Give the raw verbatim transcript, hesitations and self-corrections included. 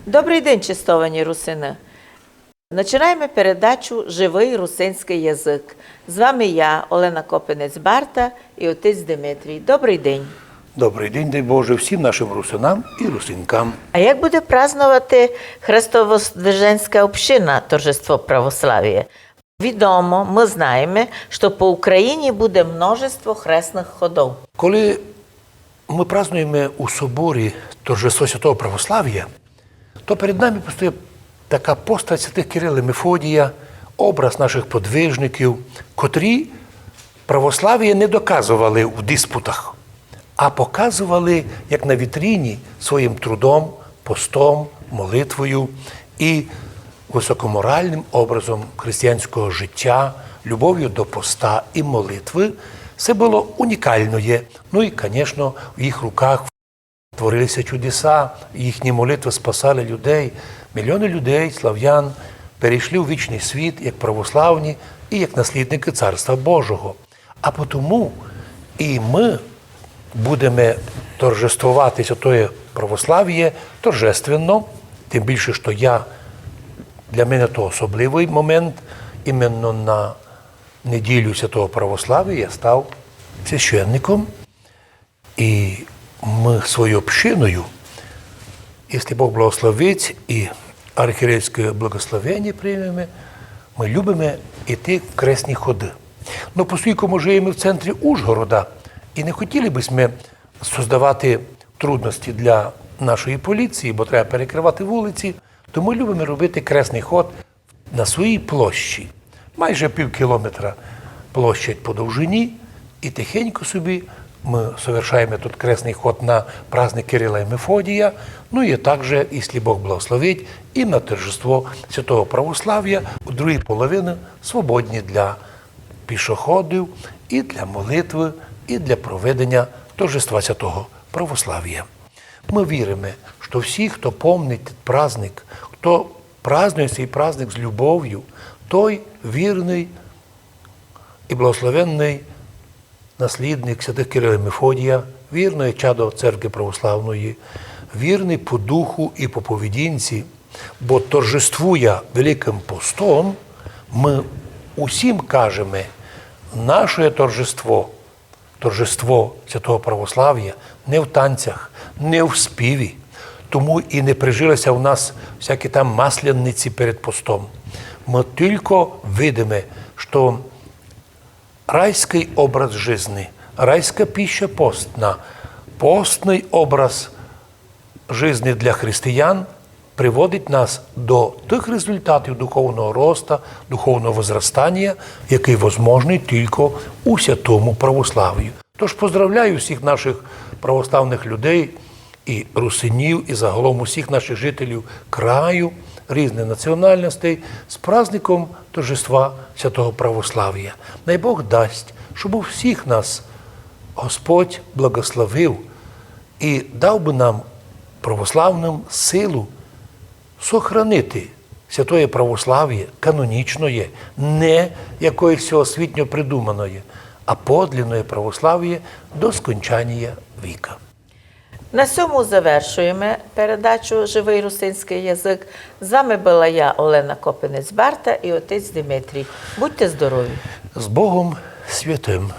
Добрый день, честовані русины! Начинаєме передачу «Живый русинськый язык». З вами я, Олена Копинець-Барта, і отець Димитрій. Добрый день! Добрый день, дай Боже, всім нашым русинам і русинкам. А як буде праздновати Хрестовоздвиженська община торжество православія? Відомо, мы знаєме, што по Україні буде множество хресных ходов. Коли мы празднуєме у соборі торжество святого православія, то перед нами постає така постать святых Кирила і Мефодія, образ нашых подвижників, котрі православіє не доказовали в диспутах, а показовали, як на вітрині, своїм трудом, постом, молитвою і высокоморальным образом християнського життя, любов'ю до поста і молитвы. Се было унікалноє. Ну і, конечно, в їх руках творили ся чудеса, їхні молитвы спасали людей. Мільйоны людей, славян, перейшли у вічный світ як православні і як наслідникы Царства Божого. А потому і мы будеме торжествовати святоє православіє торжественно, тым більше, што я, для мене то особливый момент, іменно на неділю святого православія я став священником. І мы своєю общиною, якщо Бог благословить і архієрейське благословення приймеме, мы любиме йти в кресні ходы. Но поскольку мы жиєме в центрі Ужгорода, і не хотіли бы сьме создавати трудности для нашої поліції, бо треба перекрывати вулиці, то мы любиме робити кресный ход на своїй площі. Майже пів кілометра площадь по довжині, і тихенько собі мы совершаєме тот кресный ход на праздник Кирила і Мефодія, ну і также, якщо Бог благословить, і на торжество святого православія у другій половині свободні для пішоходів і для молитвы, і для проведення торжества святого православія. Мы віриме, што всі, хто помнить праздник, хто празднує сей праздник з любов'ю, той вірный і благословенный наслідник святых Кирила і Мефодія, вірноє чадо Церкви православної, вірный по духу і по поведінці, бо торжествуя Великым постом, мы усім кажеме: нашоє торжество, торжество святого православія не в танцях, не в співі. Тому і не прижили ся у нас всякі там масляниці перед постом. Мы тілько видиме, што райськый образ жизни, райська піща постна, постный образ жизни для християн приводить нас до тых результатів духовного роста, духовного возрастанія, якый возможный тілько у святому православію. Тож поздравляю всіх нашых православных людей, і русинів, і загалом усіх нашых жителів краю, різных національностей з праздником торжества святого православія. Най Бог дасть, щоб у всіх нас Господь благословив і дав бы нам, православным, силу сохранити святоє православіє, канонічноє, не якоєсь всеосвітньо придуманоє, а подлинноє православіє до скончанія віка. На сьому завершуєме передачу «Живый русинськый язык». З вами была я, Олена Копинець-Барта, і отець Димитрій. Будьте здорові! З Богом святым!